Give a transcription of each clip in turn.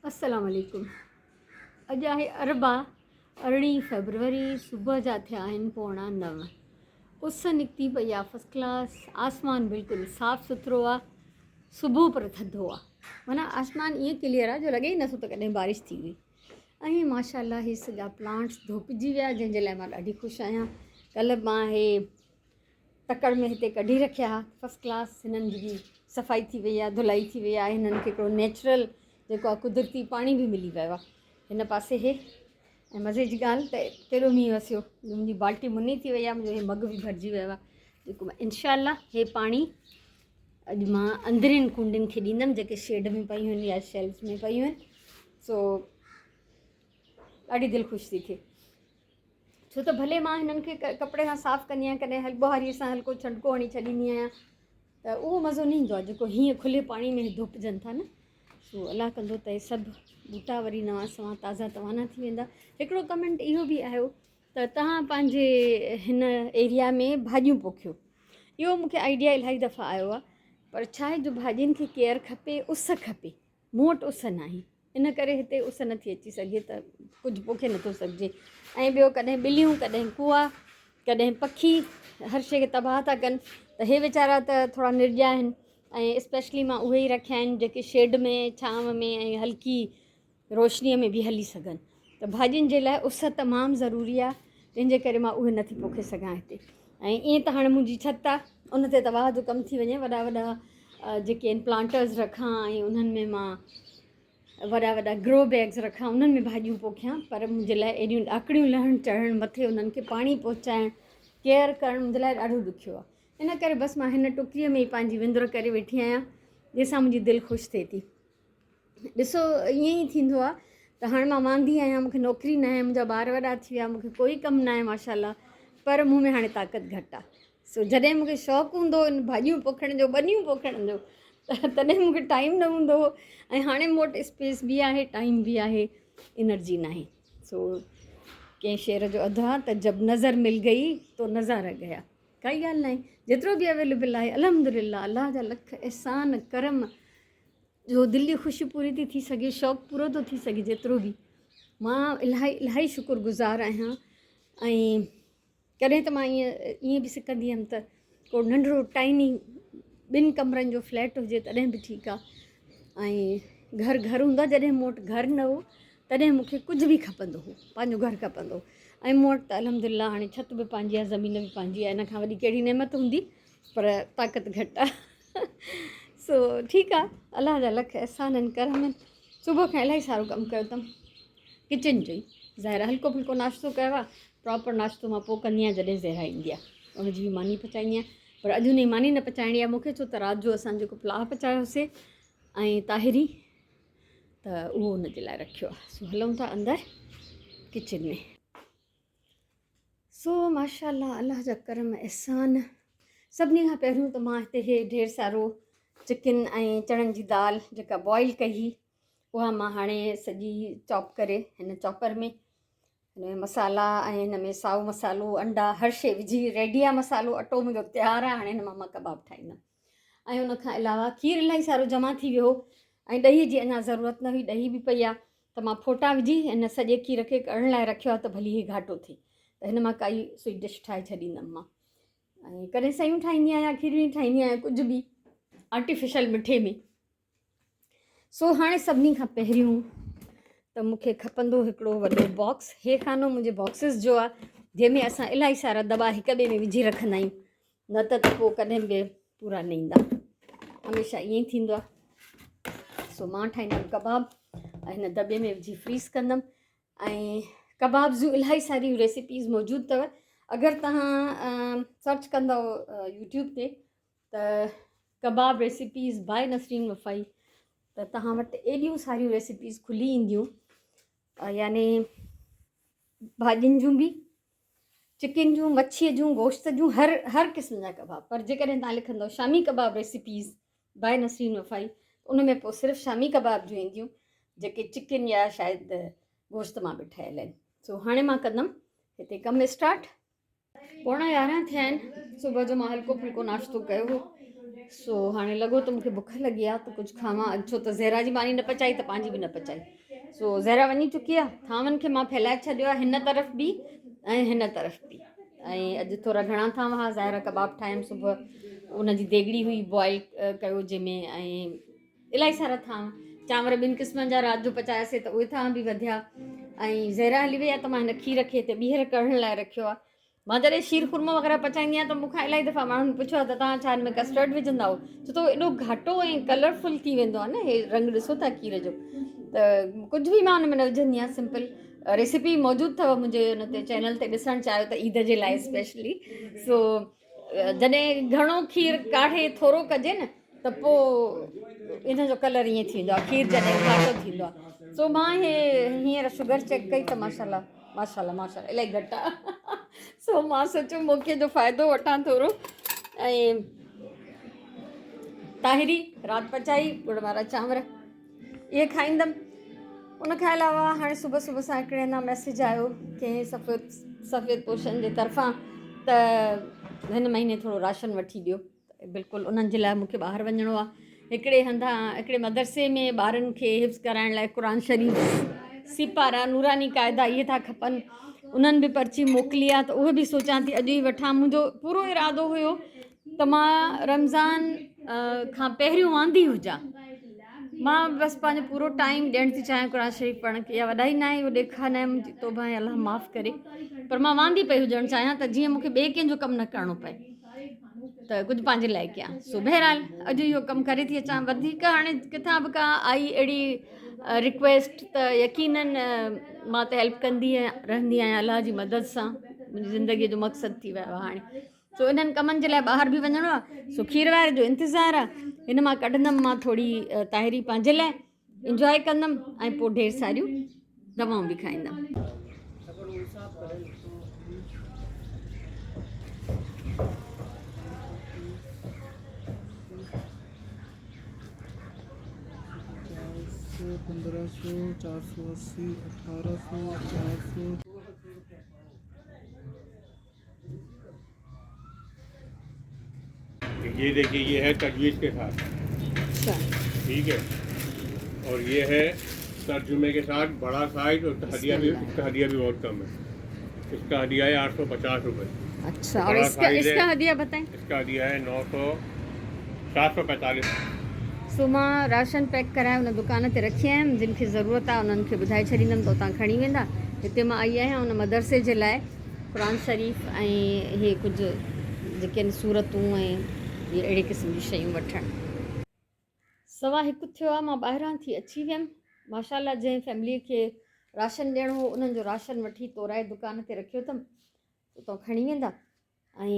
السلام عليڪم اڄ آهي اربع ارڙهين فيبروري صبح جا ٿيا آهن پوڻا نو اس نڪتي پئي آ فرسٽ ڪلاس آسمان بلڪل صاف سٿرو آ صبح پر ٿڌو آ معنيٰ آسمان ائين ڪليئر آ جو لڳي ئي نٿو ته ڪڏهن بارش ٿي هئي ۽ ماشاء الله هي سڄا پلانٽس ڌوپجي ويا جنهن جي لاء مان ڏاڍي خوش آهيان ڪلهه مان هي تڪڙ ۾ هتي ڪڍي رکيا ها فرسٽ ڪلاس هنن جي به صفائي ٿي وئي آهي ڌلائي ٿي وئي آهي هنن کي هڪڙو نيچرل جيڪو آهي قدرتي پاڻي به ملي ويو آهي هن پاسي هي ۽ مزي جي ڳالهه ته ڪيڏو مينهن وسيو جو منهنجي بالٽي مني ٿي وئي آهي منهنجو هي مگ به ڀرجي ويو آهي جيڪو انشاء الله هي پاڻي اڄ مان اندرين ڪونڊين کي ڏيندم جيڪي شيڊ ۾ پيون آهن يا شيلف ۾ پيون آهن سو ڏاڍي دل خوش ٿي ٿئي ڇو ته ڀلي مان هنن کي ڪپڙي سان صاف ڪندي آهيان ڪڏهن هل ٻهاري سان هلڪو ڇنڊڪو هڻي ڇڏيندي آهيان ته اهو مزو نه ايندو آهي جيڪو هيئن کلي پاڻي ۾ ڌوپجن ٿا نه سو الله ڪندو ته هي سڀ ٻوٽا وري نوان سوان تازا توانا ٿي ويندا هڪڙو ڪمينٽ اهو به آيو ته توهان پنهنجي هن ايريا ۾ ڀاڄيون پوکيو اهو مونکي آئيڊيا الاهي دفعا آيو آهي پر ڇا آهي جو ڀاڄين کي ڪيئر کپي اس کپي مون وٽ اس ناهي ان ڪري هتي اس نٿي اچي سگهي ته ڪجهه پوکي نٿو سگهجي ۽ ٻيو ڪڏهن ٻليون ڪڏهن ڪوئا ڪڏهن پکي هر شيء کي تباهه ٿا ڪن ته هي ويچارا ته ٿورا نرڄا آهن ۽ اسپيشلي مان اهي ئي رکيا آهن جيڪي شيڊ ۾ ڇانو ۾ ۽ هلڪي روشنيء ۾ به هلي سگهن ته ڀاڄين جي لاء اس تمام ضروري آهي تنهن جي ڪري مان اهي نٿي پوکي سگهان هتي ۽ ائين ته هاڻي منهنجي ڇت آهي ان تي ته واهه جو ڪم ٿي وڃي وڏا وڏا جيڪي آهن پلانٽرز رکان ۽ انهن ۾ مان وڏا وڏا گرو بيگز رکان انهن ۾ ڀاڄيون پوکيان پر منهنجي لاء ايڏيون ڏاڪڻيون لهڻ چڙهڻ مٿي انهن کي پاڻي پهچائڻ ڪيئر ڪرڻ منهنجي لاء ڏاڍو ڏکيو آهي ان ڪري بس مان هن ٽڪريء ۾ ئي پنهنجي وندر ڪري ويٺي آهيان جنهن سان منهنجي دل خوش ٿئي ٿي ڏسو ائين ئي ٿيندو آهي ته هاڻي مان واندي آهيان مونکي نوڪري نه آهي منهنجا ٻار وڏا ٿي ويا مونکي ڪوئي ڪم نه آهي ماشاء الله پر مون ۾ هاڻي طاقت گهٽ آهي سو جڏهن مونکي شوق هوندو هو ڀاڄيون پوکڻ جو ٻنيون پوکڻ جو ته تڏهن مونکي ٽائيم نه هوندو هو ۽ هاڻي مون وٽ اسپيس به آهي ٽائيم به آهي انرجي نه آهي سو ڪنهن شعر جو اڌ آ ته جب نظر مل گئي تو نظارا گيا ڪائي ڳالهه ناهي جيترو به اويليبل آهي الحمد لله الله جا لک احسان ڪرم جو دل جي خوشي پوري ٿي ٿي سگهي شوق پورو ٿو ٿي سگهي جيترو به مان الاهي الاهي شڪر گذار آهيان ۽ ڪڏهن ته مان ائين ائين به سڪندي هيم ته ڪو ننڍڙو ٽائني ٻن ڪمرن جو فليٽ هجي تڏهن به ٺيڪ آهي ۽ گهر گهر هوندو آهي جڏهن مون وٽ گهر نه هو تڏهن مون کي ڪجهه به کپندو هو پنهنجو گهر کپندو هو ۽ مون وٽ ته الحمد لله هاڻي ڇت به پنهنجي آهي زمين به پنهنجي آهي ان کان وڏي ڪهڙي نعمت هوندي پر طاقت گهٽ آ سو ٺيڪ آ الله جا لک احسان آهن ڪرم آهن صبح کان الاهي سارو ڪم ڪيو اٿم ڪچن جو ئي ظاهر هلڪو ڦلڪو ناشتو ڪيو آ پراپر ناشتو مان پوء ڪندي آهيان جڏهن زهرا ايندي آ ان جي به ماني پچائيندي آهيان پر اڄ ان جي ماني نه پچائڻي آ مونکي ڇو ته رات جو اسان جيڪو پلاء پچايوسي ۽ طاهري ته اهو ان جي لاء رکيو آ سو هلون ٿا اندر ڪچن ۾ سو ماشاء الله الله جا ڪرم احسان سڀني کان پهريون ته مان هتي هي ڍير سارو چڪن ۽ چڻن جي دال جيڪا بوائل ڪئي هئي اها مان هاڻي سڄي چاپ ڪري هن چاپر ۾ هن ۾ مصالحا ۽ هن ۾ سائو مصالحو انڊا هر شي وجهي ريڊي آهي مصالحو اٽو منهنجو تيار آهي هاڻي هن مان مان ڪباب ٺاهيندم ۽ ان کان علاوه کير الاهي سارو جمع ٿي ويو هو ۽ ڏهي جي اڃا ضرورت نه هئي ڏهي به پئي آهي ته مان ڦوٽا وجهي هن سڄي کير کي ڪڙهڻ لاء رکيو آهي ته ڀلي هي گهاٽو ٿئي ته هن مان ڪائي سوئيٽ ڊش ٺاهي ڇڏيندم مان ۽ ڪڏهن سيون ٺاهيندي آهيان کيرڻي ٺاهيندي آهيان ڪجهه به آرٽيفيشل مٺي ۾ سو هاڻي سڀني کان پهريون ته مون کي کپندو هڪڙو وڏو باڪس هي خانو منهنجي باڪسز جو آهي جنهن ۾ اسان الاهي سارا دٻا هڪ ٻئي ۾ وجهي رکندا آهيون نه ته ته پوء ڪڏهن به پورا نه ايندا هميشه ائين ئي ٿيندو آهي سو مان ٺاهيندم ڪباب ۽ هن دٻي ۾ وجهي فريز ڪندم ۽ ڪباب جون الاهي ساريون ريسيپيز موجود اٿو اگر توهان سرچ ڪندو يوٽيوب تي ته ڪباب ريسيپيز باء نسرين وفائي ته توهان وٽ ايڏيون ساريون ريسيپيز کلي اينديون يعني ڀاڄين جون به چڪن جون مڇيء جون گوشت جون هر هر قسم جا ڪباب پر جيڪڏهن توهان لکندو شامي ڪباب ريسيپيز باء نسرين وفائي ان ۾ پوء صرف شامي ڪباب جون اينديون جيڪي چڪن يا شايد گوشت مان به ٺهيل آهن سو هاڻي مان ڪندم هتي ڪم اسٽارٽ پوڻا 11 ٿيا آهن صبح جو مان هلڪو ڦلڪو ناشتو ڪيو هو سو هاڻي لڳو ته مونکي بک لڳي آ ته ڪجهه کاوان اڄ ڇو ته زهرا جي ماني نه پچائي ته پنهنجي به نه پچائي سو زهرا وڃي چڪي آ ٿانون کي مان ڦهلائي ڇڏيو آ هن طرف به ۽ هن طرف به ۽ اڄ ٿورا گهڻا ٿانو ها زهرا ڪباب ٺاهيم صبح ان جي ديڳڙي هئي بوائل ڪيو جنهن ۾ ۽ الاهي سارا ٿانو چانور ٻن قسمن جا رات جو پچاياسي ته اهي ٿانو به وڌيا ۽ زهرا هلي وئي آ ته مان هن کير کي هتي ٻيهر ڪڙهڻ لاء رکيو آ مان جڏهن شير خورمو وغيره پچائيندي آهيان ته مون کان الاهي دفعا ماڻهن پڇيو آهي ته توهان ڇا هن ۾ ڪسٽرڊ وجهندا آهيو ڇو ته ايڏو گهاٽو ۽ ڪلرفل ٿي ويندو آهي نه هي رنگ ڏسو ٿا کير جو ته ڪجهه به مان هن ۾ نه وجهندي آهيان سمپل ريسيپي موجود اٿو منهنجي ان تي چينل تي ڏسڻ چاهيو ته عيد جي لاء اسپيشلي سو جڏهن گهڻو کير ڪاڙهي ٿورو ڪجي نه ته پوء ان جو ڪلر ائين ٿي ويندو آهي کير جڏهن گهاٽو ٿيندو آهي سو مان هي هينئر شگر چيڪ ڪئي ته ماشاءالله ماشاءالله ماشاءالله الاهي گهٽ آهي سو مان سوچيو موقعي جو فائدو وٺان ٿورو ۽ طاهري رات پچائي ڳڙ وارا چانور اهي کائيندم ان کان علاوه هاڻي صبح صبح سان هڪڙي هنڌان ميسيج آيو ڪنهن سفيد سفيد پوشن جي طرفان ته هن مهيني ٿورو راشن وٺي ڏيو بلڪل انهن جي لاء مونکي ٻاهر وڃڻو آهي هڪڙي هنڌان هڪڙي مدرسي ۾ ٻارن کي حفظ ڪرائڻ لاء قرآن شريف سيپارا نوراني قاعدا اهي ٿا کپن انهن به پرچي موڪلي آهي ته اهي به سوچان ٿي اڄ ئي وٺان منهنجو پورو ارادو هيو ته مان رمضان کان پهريون واندي هجان مان بس پنهنجو پورو ٽائيم ڏيڻ ٿي چاهيان قرآن شريف پڙهڻ کي يا وڏائي ناهي اهو ڏيکا ناهي منهنجي توبه ۽ الله معاف ڪري پر مان واندي پئي هجڻ چاهيان ته جيئن مونکي ٻئي ڪنهن جو ڪم نه ڪرڻو پئي ته ڪجهه پنهنجي لاء ڪيان سو بهرحال اڄ اهو ڪم ڪري ٿي اچان وڌيڪ هاڻي ڪٿان به ڪا آئي اهڙي رڪويسٽ ته يقينن مان ته هيلپ ڪندي رهندي آهيان الله جي مدد سان منهنجي زندگي جو مقصد ٿي ويو آهي هاڻي سو انهن ڪمن جي لاء ٻاهر به وڃڻو آهي سو کير وائر جو انتظار آهي هن مان ڪڍندم مان ٿوري طاهري پنهنجي لاء انجواء ڪندم ۽ پوء ڍير ساريون دوائون به کائيندم. پندرهن سو چار سو اسي اٺارهن سو چار سو. ये देखिए ये है तजवीज़ के साथ अच्छा ठीक है और ये है तर्जुमे के साथ बड़ा साइज और हदिया भी इसका हदिया भी बहुत कम है इसका हदिया है 850 रुपये अच्छा और बड़ा इसका साइज है। इसका हदिया बताएं इसका हदिया है 900 745 सो مان راشن پيڪ ڪرائي ان دڪان تي رکي آيم جن کي ضرورت آهي انهن کي ٻڌائي ڇڏيندم ته اتان کڻي ويندا هتي مان آئي آهيان ان مدرسي جي لاء قرآن شريف ۽ اهي ڪجهه جيڪي آهن سورتون ۽ اهي اهڙي قسم جون شيون وٺڻ. سوا هڪ ٿيو آهي مان ٻاهران ٿي اچي ويم ماشاء الله جنهن فيملي کي راشن ڏيڻو هو انهن جو راشن وٺي تورائي دڪان تي رکيو اٿم اتان کڻي ويندا ۽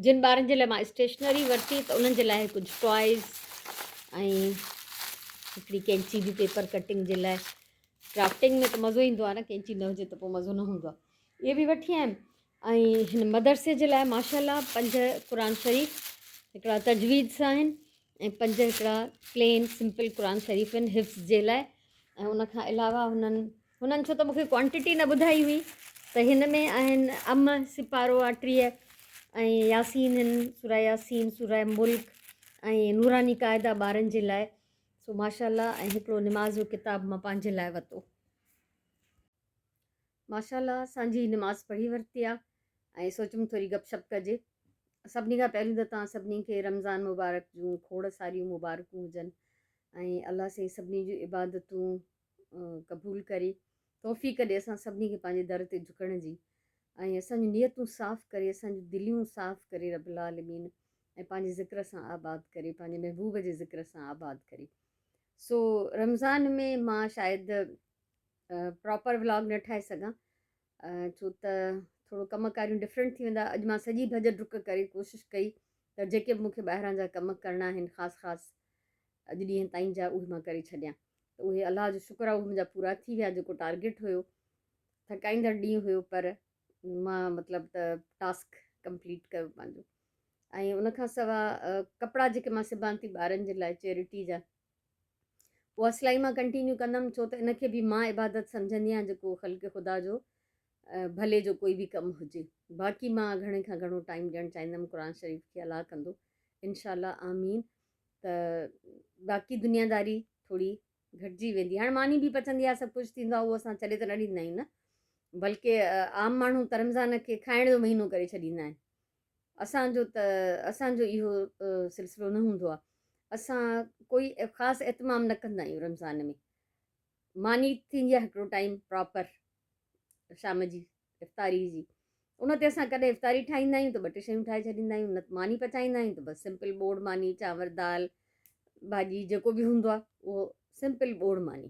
جن ٻارن جي لاء مان اسٽيشنري ورتي ته انهن جي لاء ڪجهه ٽوائز ۽ هڪڙي ڪينچي به پيپر ڪٽنگ جي لاء ڪرافٽنگ ۾ ته مزو ايندو آهي نه ڪينچي نه هجي ته پوء مزو نه هوندو آهي اهي به وٺي آيم ۽ هن مدرسي جي لاء ماشاء الله پنج قرآن شريف هڪڙا تجويد سان آهن ۽ پنج هڪڙا پلين سمپل قرآن شريف آهن حفظ جي لاء ۽ ان کان علاوه هنن هنن ڇو ته مون کي ڪوانٽٽي نه ٻڌائي هئي ته هن ۾ آهن ام سپارو آ 30 ۽ ياسين هن سورة ياسين سورة ملڪ ۽ نوراني قاعده ٻارن جي لاء سو ماشاء الله ۽ هڪڙو نماز جو ڪتاب مان پنهنجي لاء ورتو. ماشاء الله سانجهي نماز پڙهي ورتي آ ۽ سوچيم ٿوري گپ شپ ڪجي. سڀني کان پهريون ته توهان سڀني کي رمضان مبارڪ جون کوڙ ساريون مبارڪون هجن ۽ الله سائين سڀني جون عبادتون قبول ڪري توفيق ڏي اسان سڀني کي پنهنجي در تي جهڪڻ جي ۽ اسان جون نيتون صاف ڪري اسان جون دليون صاف ڪري رب العالمين ۽ پنهنجي ذڪر سان آباد ڪري پنهنجي محبوب جي ذڪر سان آباد ڪري سو رمضان ۾ مان شايد پراپر ولاگ نه ٺاهي سگهان ڇو ته ٿورو ڪم ڪاريون ڊفرنٽ ٿي ويندا اڄ مان سڄي ڀڄ ڊڪ ڪري ڪوشش ڪئي ته جيڪي به مون کي ٻاهران جا ڪم ڪرڻا آهن خاص خاص اڄ ڏينهن تائين جا اهي مان ڪري ڇڏيان ته اهي الله جو شڪر آهي اهي منهنجا پورا ٿي ويا جيڪو ٽارگيٽ هيو ٿڪائيندڙ ڏينهن هيو پر مان مطلب ته ٽاسڪ ڪمپليٽ ڪيو پنهنجو ۽ ان کان سوا ڪپڙا جيڪي مان سبان ٿي ٻارن جي لاء چيرٽي جا اها سلائي مان ڪنٽينيو ڪندم ڇو ته ان کي به مان عبادت سمجهندي آهيان جيڪو خلق خدا جو ڀلي جو ڪوئي به ڪم هجي باقي مان گهڻي کان گهڻو ٽائيم ڏيڻ چاهيندم قرآن شريف کي الله ڪندو انشاء الله آمين ته باقي دنياداري ٿوري گهٽجي ويندي. هاڻي ماني به پچندي آهي سڀ ڪجهه ٿيندو آهي اهو اسان ڇڏي ته نه ڏيندا آهيون نه بلڪه عام ماڻهو ته رمضان کي کائڻ جو مهينو ڪري ڇڏيندا آهن. اسان جو ته اسان جو اهو سلسلو نه هوندو آهي. اسان ڪوئي خاص اهتمام نه ڪندا آهيون رمضان ۾. ماني ٿيندي آهي هڪڙو ٽائيم پراپر شام جي افطاري جي ان تي اسان ڪڏهن افطاري ٺاهيندا آهيون ته ٻه ٽي شيون ٺاهي ڇڏيندا آهيون نه ته ماني پچائيندا آهيون ته بس سمپل ٻوڙ ماني چانور دال ڀاڄي جيڪو به هوندو آهي اهو سمپل ٻوڙ ماني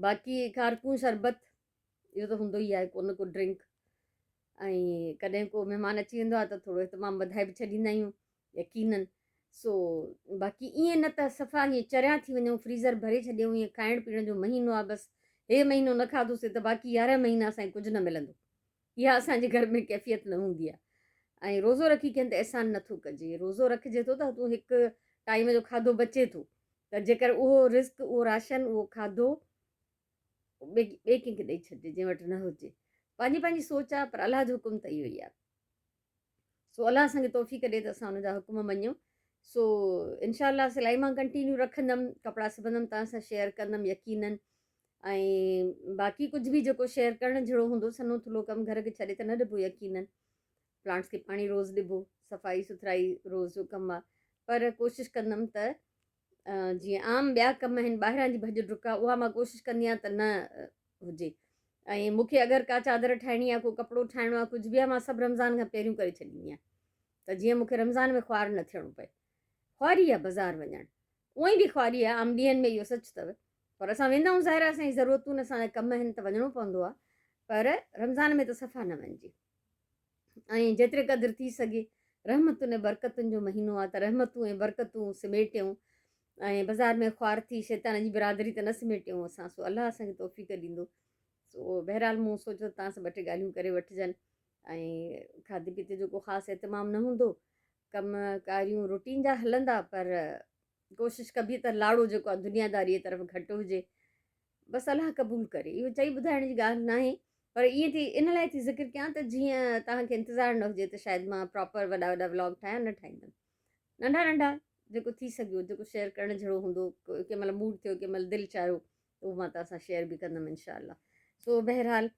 باقي کارڪون شربت اهو ته هوندو ئي آهي ڪو نه ڪو ڊرنڪ ۽ ڪڏهن ڪو مهمان اچي ويندو آهي ته ٿورو اهتمام وڌائي به ڇڏيندا آهيون يقينن سو باقي ائين نه ته صفا ائين چريا ٿي وڃون فريزر ڀري ڇڏيون ائين کائڻ پيئڻ جو مهينو آهي بس هي مهينو نه کاڌوسي ته باقي 11 مهينا اسان کي ڪجهه نه ملندو اها اسان جي گهر ۾ ڪيفيت نه هوندي آهي ۽ روزو رکي ڪنهن تي احسان نٿو ڪجي روزو رکجي ٿو ته تون هڪ ٽائيم جو کاڌو بچي ٿو ته جيڪر اهو رزق اهو راشن اهو کاڌو ٻئي ڪنهن کي ڏئي ڇڏجي جنهن وٽ نه هجي پنهنجي پنهنجي سوچ آهي پر الله جو حڪم ته اهو ئي آهي سو الله اسان کي توفيق ڏي ته اسان ان جا حڪم مڃيون سو انشاء الله سلائي مان ڪنٽينيو رکندم ڪپڙا سبندم توهان سان شيئر ڪندم يقينن ۽ باقي ڪجهه به جيڪو شيئر ڪرڻ جهڙو هوندو سنهو ٿلهو ڪم گهر کي ڇڏي ته نه ڏبو يقينن پلانٽس کي پاڻي روز ڏبو صفائي سٿرائي روز جو ڪم آهي پر ڪوشش ڪندم ته جيئن عام ٻيا ڪم آهن ٻاهران جي ڀڄ ڊڪ آهي اها مان ڪوشش ڪندي آهيان ته نه هجي ۽ مون کي اگر ڪا چادر ٺاهڻي آهي ڪو ڪپڙو ٺاهڻو آهي ڪجهه به آهي مان سڀ رمضان کان پهريون ڪري ڇڏيندي آهيان ته جيئن مون کي رمضان ۾ خوار نه ٿيڻو پئي خواري آهي بازار وڃڻ اونئي به خواري آهي عام ڏينهن ۾ اهو سچ اٿو پر اسان ويندا آهيون ظاهر آهي اسان جي ضرورتون اسان جا ڪم آهن ته وڃڻو پوندو آهي پر رمضان ۾ ته صفا نه وڃجي ۽ جيتري قدر ٿي سگهي رحمتن ۽ برڪتن جو مهينو آ ته رحمتون ۽ برڪتون سميٽيون ۽ بازار ۾ خوار ٿي شيطان جي برادري ته نه سميٽيون اسان سو الله اسان کي توفيق ڏيندو سو بهرحال مون سوچيو ته توهان سان ٻه ٽي ڳالهيون ڪري وٺجن ۽ کاڌي پيتي جو ڪو خاص اهتمام نه هوندو ڪم ڪاريون روٽين جا هلندا پر ڪوشش ڪبي ته لاڙو جيڪو آ دنياداري طرف گهٽ هجي بس الله قبول ڪري. اهو چئي ٻڌائڻ جي ڳالهه ناهي پر ائين ٿي ان لاء ٿي ذڪر ڪيان ته جيئن توهان کي انتظار نه هجي ته شايد مان پراپر وڏا وڏا ولاگ ٺاهيان نه ٺاهيندم ننڍا ننڍا جيڪو ٿي سگهيو جيڪو شيئر ڪرڻ جهڙو هوندو ڪنهن مهل موڊ ٿيو ڪنهن مهل دل چاهيو ته اهو مان توهان سان شيئر به ڪندم انشاء الله سو بهرحال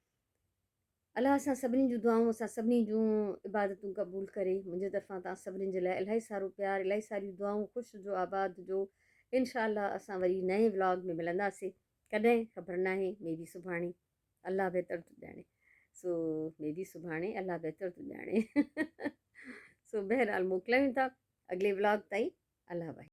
الله اسان سڀني جون دعائون اسان سڀني جون عبادتون قبول ڪري منهنجي طرفان توهان سڀني جي لاء الاهي سارو پيار الاهي ساريون دعائون خوش هجو آباد هجو انشاء الله اسان وري نئين ولاگ ۾ ملنداسي ڪڏهن خبر ناهي مي بي سڀاڻي الله بهتر ٿو ڄاڻي سو مي بي سڀاڻي الله بهتر ٿو ڄاڻي سو بهرحال موڪلايون ٿا اڳلي ولاگ تائين الله واهي.